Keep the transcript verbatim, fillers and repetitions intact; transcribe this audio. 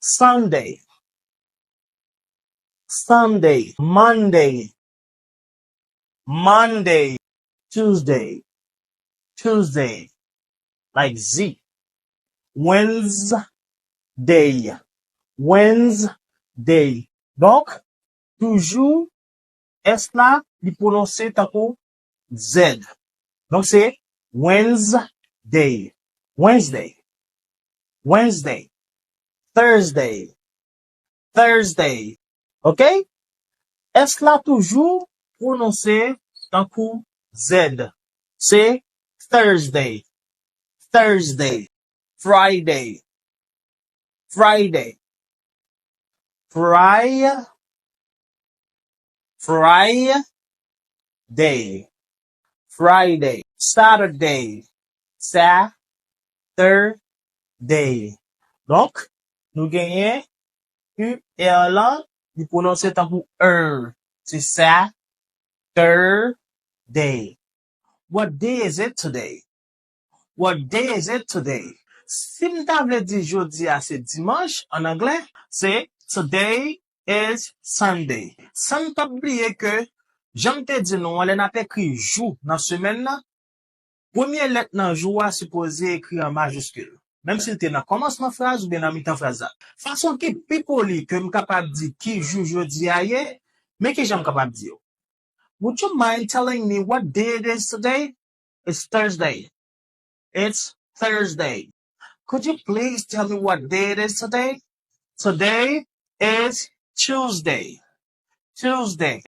Sunday, Sunday, Monday, Monday, Tuesday, Tuesday, like Z, Wednesday, Wednesday. Donk, toujou, S la, li pwononse tankou Z. Donk, se Wednesday, Wednesday, Wednesday, Thursday, Thursday. Ok? S la toujou pwononse tankou Z. Se Thursday, Thursday, Friday, Friday, Fri, Friday, Friday, Saturday, Sa, ter, day. Donk, nou genyen U R lan, li pwononse tankou er. Se sa, ter, day. What day is it today? What day is it today? Si m ta vle di jodi a se dimanch, an anglè, se today is Sunday. San n p ap bliye ke, jan m te di nou an, lè n ap ekri jou nan semèn nan, premye lèt nan jou a sipoze ekri an majiskil, menm si l te nan kòmansman fraz oubyen nan mitan fraz la. Fason ki pi poli ke m kapab di ki jou jodi a ye, men ki jan m kapab di yo. Would you mind telling me what day it is today? It's Thursday. It's Thursday. Could you please tell me what day it is today? Today is Tuesday. Tuesday.